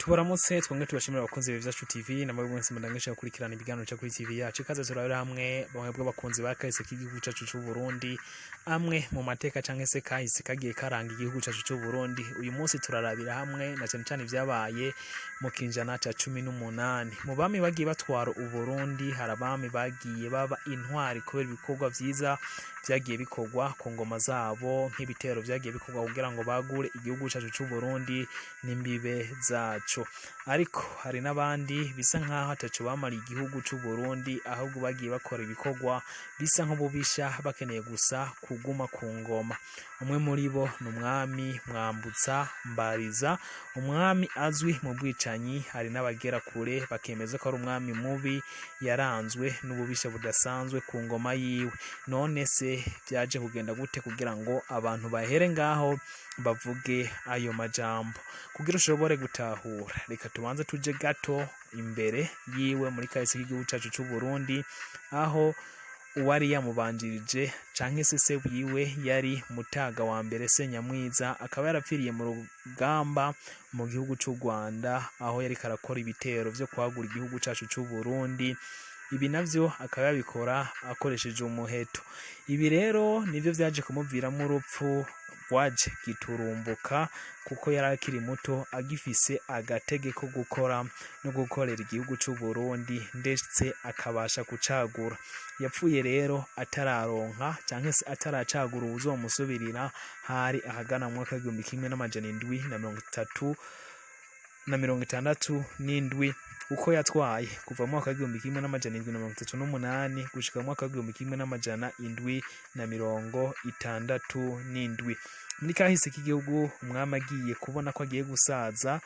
Tubaramutse, twongere tubashimira, abakunzi ba Vyacu TV namwe mwese mudangisha gukurikirana ibiganiro cyo kuri TV yacu. Ikaze turabera hamwe bamwe bw'abakunzi ba kahise k'igihugu cacu c'u Burundi, amwe mu mateka canke se kahise kagiye karanga igihugu cacu c'u Burundi. Uyu munsi turarabira hamwe na cane cane ivyabaye mu kinjana ca 18. Mu bami bagiye batwara Uburundi, hari abami bagiye baba intwari kubera ibikorwa vyiza vyagiye bikorwa ku ngoma zabo, nk'ibitero vyagiye bikorwa kugira ngo bagure igihugu cacu c'u Burundi n'imbibe zaco. Ariko hari n'abandi bisa nk'aho ataco bamariye igihugu c'u Burundi, ahubwo bagiye bakora ibikorwa bisa nk'ububisha, bakeneye gusa kuguma ku ngoma. Umwe muri bo ni umwami Mwambutsa Mbariza, umwami azwi mu bwicanyi. Hari n'abagera kure bakemeza ko ari umwami mubi yaranzwe n'ububisha budasanzwe ku ngoma yiwe. None se vyaje kugenda gute kugira ngo abantu bahere ngaho bavuge ayo majambo? Kugira ushobore gutahura, reka tubanze tuje gato imbere yiwe muri kahise k'igihugu cacu c'u Burundi, aho uwari yamubanjirije canke se se wiwe yari Mutaga wa mbere Senyamwiza, akaba yarapfiriye mu rugamba mu gihugu c'u Rwanda, aho yariko arakora ibitero vyo kwagura igihugu cacu c'u Burundi. Ibi navyo akaba yabikora akoresheje umuheto. Ibi rero nivyo vyaje kumuviramo urupfu rwaje giturumbuka, kuko yari akiri muto, agifise agatege ko gukora no gukorera igihugu c'u Burundi, ndetse akabasha kucagura. Yapfuye rero atararonka canke se ataracagura uwuzomusubirira. Hari ahagana mu mwaka w'1737, uko yatwaye kuva mu mwaka w'1738 gushika mu mwaka w'1767. Muri kahise k'igihugu, umwami agiye kubona ko agiye gusaza,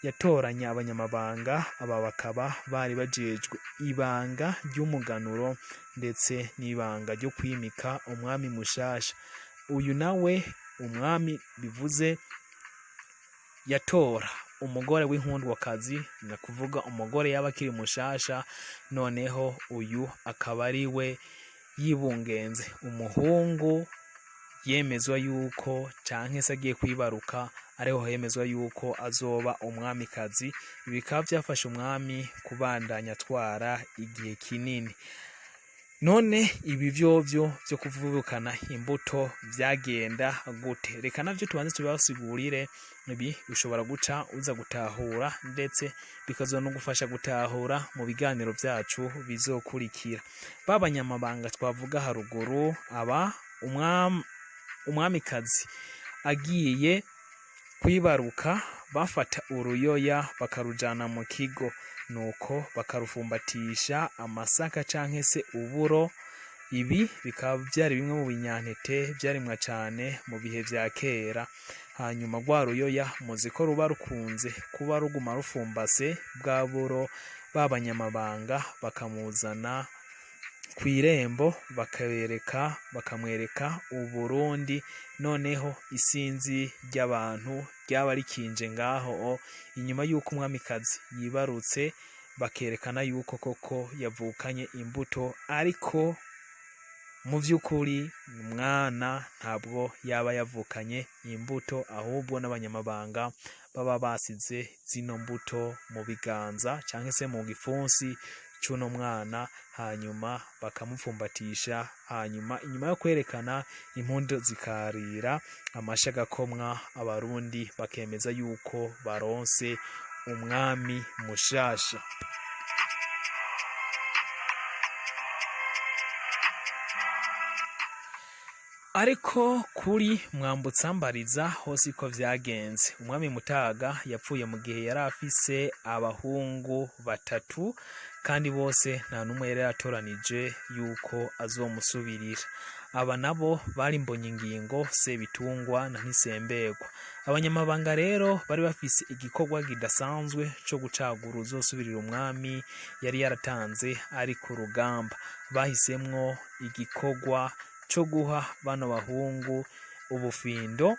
yatoranya abanyamabanga. Aba bakaba bari bajejwe ibanga ry'umuganuro ndetse n'ibanga ryo kwimika umwami mushasha. Uyu nawe umwami bivuze yatora umugore w'inkundwakazi, ni kuvuga umugore yaba akiri mushasha, noneho uyu akaba ari we yibungenze umuhungu yemezwa yuko canke se agiye kwibaruka, ariho hemezwa yuko azoba umwamikazi. Ibi bikaba vyafasha umwami kubandanya atwara igihe kinini. None ibi vyovyo vyo kuvukana imbuto vyagenda gute? Reka navyo tubanze tubibasigurire. Ibi ushobora guca uza gutahura, ndetse bikazonagufasha gutahura mu biganiro vyacu bizokurikira. Ba banyamabanga twavuga haruguru, aba umwamikazi agiye kwibaruka, bafata uruyoya bakarujana mu kigo, nuko bakarufumbatisha amasaka canke se uburo. Ibi bikaba vyari bimwe mu binyantete vyarimwa cane mu bihe vya kera. Hanyuma rwa ruyoya, muzi ko ruba rukunze kuba ruguma rufumbase bwa buro, ba banyamabanga bakamuzana kw'irembo, bakabereka, bakamwereka Uburundi. Noneho isinzi ry'abantu ryaba rikinje ngaho inyuma y'uko umwamikazi yibarutse, bakerekana yuko koko yavukanye imbuto. Ariko mu vy'ukuri umwana ntabwo yaba yavukanye imbuto, ahubwo n'abanyamabanga baba basize zino mbuto mu biganza canke se mu gipfunsi c'uno mwana, hanyuma bakamupfumbatisha. Hanyuma inyuma yo kwerekana, impundu zikarira, amashi agakomwa, Abarundi bakemeza yuko baronse umwami mushasha. Ariko kuri Mwambutsa Mbariza hose iko vyagenze. Umwami Mutaga yapfuye mu gihe yari afise abahungu batatu, kandi bose nta n'umwe yari yatoranije yuko azomusubirira. Aba nabo bari Mbonyingingo, Sebitungwa na Ntisemberwa. Abanyamabanga rero bari bafise igikorwa kidasanzwe co gucagura uzosubirira umwami yari yaratanze ari ku rugamba. Bahisemwo igikorwa co guha bano bahungu ubufindo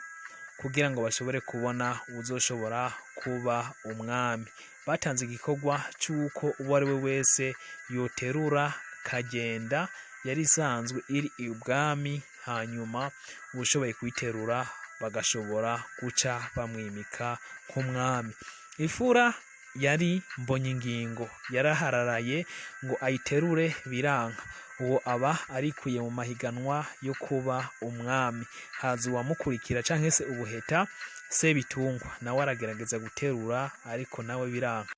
kugira ngo bashobore kubona uwuzoshobora kuba umwami. Batanze igikorwa c'uko uwo ari we wese yoterura kagenda yari isanzwe iri ibwami, hanyuma uwushoboye kuyiterura bagashobora guca bamwimika nk'umwami. Ifura Yari Mbonyingingo yarahararaye ngo ayiterure biranka, uwo aba arikuye mu mahiganwa yo kuba umwami. Haza uwamukurikira canke se ubuheta Sebitungwa, nawe aragerageza guterura ariko nawe biranka.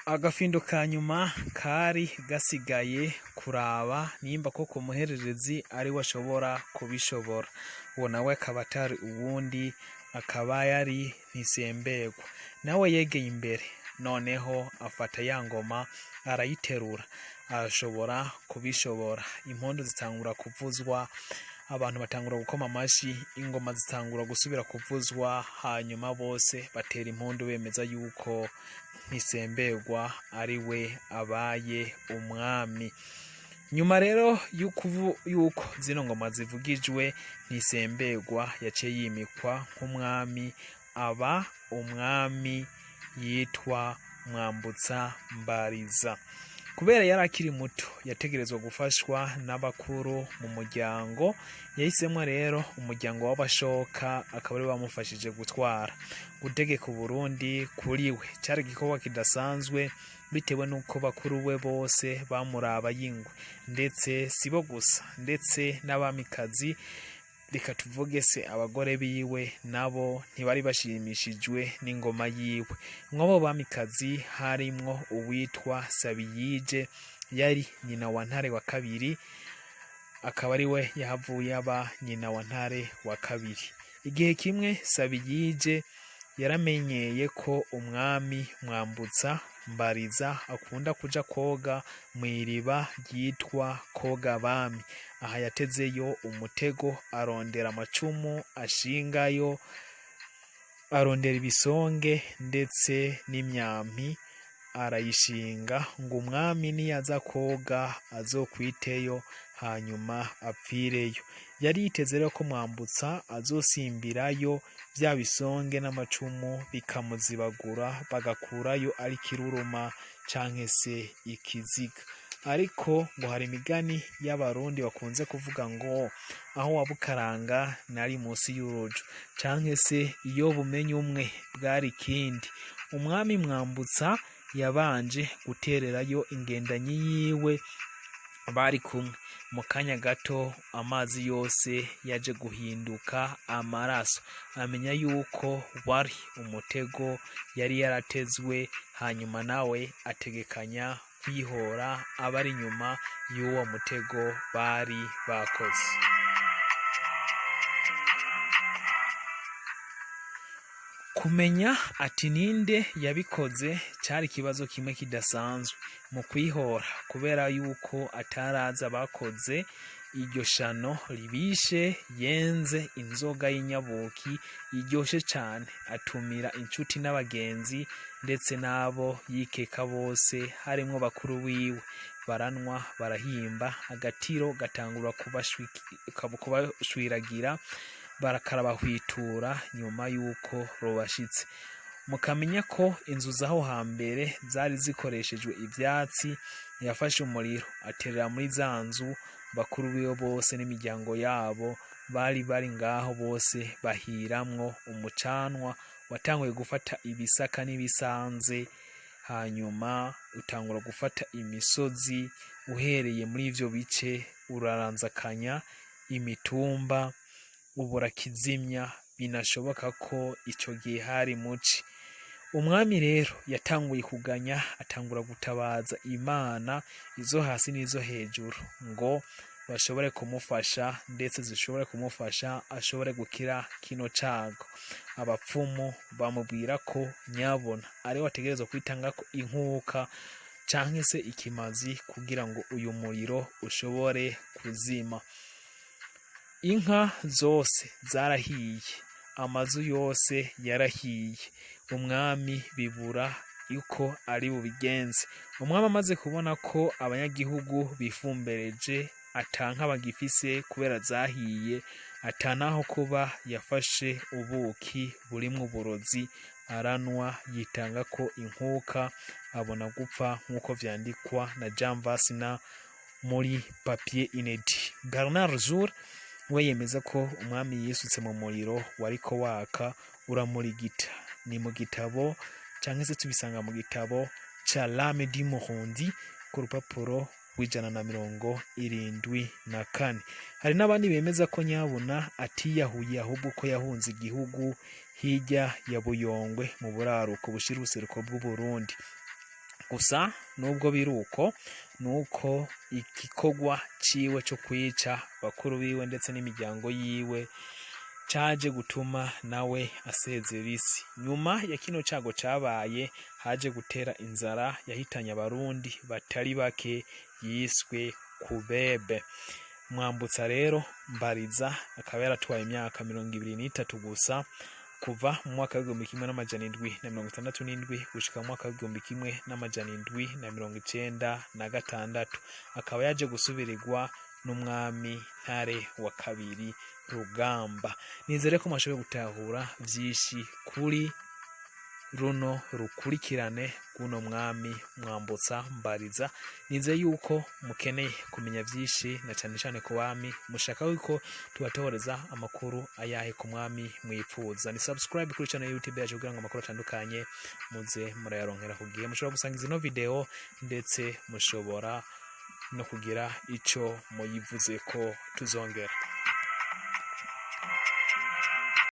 Agafindo ka nyuma kari gasigaye kuraba nimba koko Muhererezi ari we ashobora kubishobora. Uwo nawe akaba atari uwundi, akaba yari Ntisemberwa. Nawe yegeye imbere, noneho afata ya ngoma arayiterura, arashobora kubishobora. Impundu zitangura kuvuzwa, abantu batangura gukoma amashi, ingoma zitangura gusubira kuvuzwa, hanyuma bose batera impundu bemeza yuko Ntisemberwa ari we abaye umwami. Nyuma rero yuko zino ngoma zivugijwe, Ntisemberwa yaciye yimikwa nk'umwami, aba umwami yitwa Mwambutsa Mbariza. Kubera yari akiri muto yategerezwa gufashwa n'abakuru mu muryango, yahisemwo rero umuryango w'Abashoka akaba ari bamufashije gutwara. Gutegeka Uburundi kuri we cari igikorwa kidasanzwe bitewe n'uko bakuru we bose bamuraba y'ingwe, ndetse sibo gusa, ndetse n'abamikazi, reka tuvuge se abagore biwe, nabo ntibari bashimishijwe n'ingoma yiwe. Mw'abo bamikazi harimwo uwitwa Sabiyije, yari nyina wa Ntare wa kabiri, akaba ari we yahavuye aba nyina wa Ntare wa kabiri. Igihe kimwe Sabiyije yaramenyeye ko umwami Mwambutsa Mbariza akunda kuja koga mw'iriba ryitwa Koga Bami. Aha yatezeyo umutego, arondera amacumu ashingayo, arondera ibisonge ndetse n'imyampi arayishinga ngo umwami niyaza koga azokwiteyo hanyuma apfireyo. Yari yiteze rero ko Mwambutsa azosimbirayo vya bisonge n'amacumu bikamuzibagura, bagakurayo ari kiruruma canke se ikiziga. Ariko ngo hari imigani y'Abarundi bakunze kuvuga ngo aho wabukaranga nari munsi y'urujo, canke se iyo bumenye umwe bwari ikindi. Umwami Mwambutsa yabanje gutererayo ingendanyi yiwe bari kumwe. Mu kanya gato amazi yose yaje guhinduka amaraso, amenya yuko wari umutego yari yaratezwe, hanyuma nawe ategekanya kwihora abari inyuma y'uwo mutego bari bakoze. Kumenya ati ninde yabikoze cari ikibazo kimwe kidasanzwe mu kwihora, kubera yuko ataraza abakoze iryo shano ribishe. Yenze inzoga y'inyabuki iryoshe cane, atumira inshuti n'abagenzi ndetse n'abo yikeka bose harimwo bakuru biwe, baranwa barahimba, agatiro gatangura kubashwiragira, barakarabahwitura nyuma yuko rubashitse. Mukamenya ko inzu z'aho hambere zari zikoreshejwe ivyatsi, yafashe umuriro aterera muri za nzu, bakuru biwe bose n'imiryango yabo bari bari ngaho bose bahiramwo. Umucanwa watanguye gufata ibisaka n'ibisanze, hanyuma utangura gufata imisozi, uhereye muri ivyo bice uraranzakanya imitumba ubura kizimya. Binashoboka ko ico gihe hari muci. Umwami rero yatanguye kuganya, atangura gutabaza imana izo hasi n'izo hejuru ngo bashobore kumufasha, ndetse zishobore kumufasha ashobore gukira kino cago. Abapfumu bamubwira ko nyabona ariwe ategerezwa kwitangako inkuka canke se ikimazi kugira ngo uyu muriro ushobore kuzima. Inka zose zarahiye, amazu yose yarahiye, umwami bibura uko ari bubigenze. Umwami amaze kubona ko abanyagihugu bifumbereje, ata nka bagifise kubera zahiye, ata naho kuba, yafashe ubuki burimwo uburozi aranwa, yitangako inkuka, abona gupfa nk'uko vyandikwa na Jean Vasina muri Papier Inédit. Bernard Jour we yemeza ko umwami yisutse mu muriro wariko waka uramurigita. Ni mu gitabo canke se tubisanga mu gitabo ca L'Âme du Murundi ku rupapuro rw'174. Hari n'abandi bemeza ko nyabuna atiyahuye, ahubwo ko yahunze igihugu hirya ya Buyongwe mu buraruko bushira ubuseruko bw'Uburundi. Gusa nubwo biri uko, nuko igikorwa ciwe co kwica bakuru biwe ndetse n'imiryango yiwe caje gutuma nawe asezera isi. Nyuma ya kino cago cabaye, haje gutera inzara yahitanye Abarundi batari bake, yiswe Kubebe. Mwambutsa rero Mbariza akaba yaratwaye imyaka 23 gusa, kuva mu mwaka w'1767 gushika mu mwaka w'1796. Akaba yaje gusubirirwa n'umwami Ntare wa Kabiri Rugamba. Nizere ko mwashoboye gutahura vyinshi kuri runo rukurikirane rw'uno mwami Mwambutsa Mbariza. Nizeye yuko mukeneye kumenya vyinshi na cane cane ku bami. Mushaka yuko tubatohoreza amakuru ayahe ku mwami mwipfuza? Ni subscribe kuri channel ya YouTube yacu kugira ngo amakuru atandukanye muze murayaronkera ku gihe. Mushobora gusangiza ino video, ndetse mushobora no kugira ico muyivuze ko tuzongera.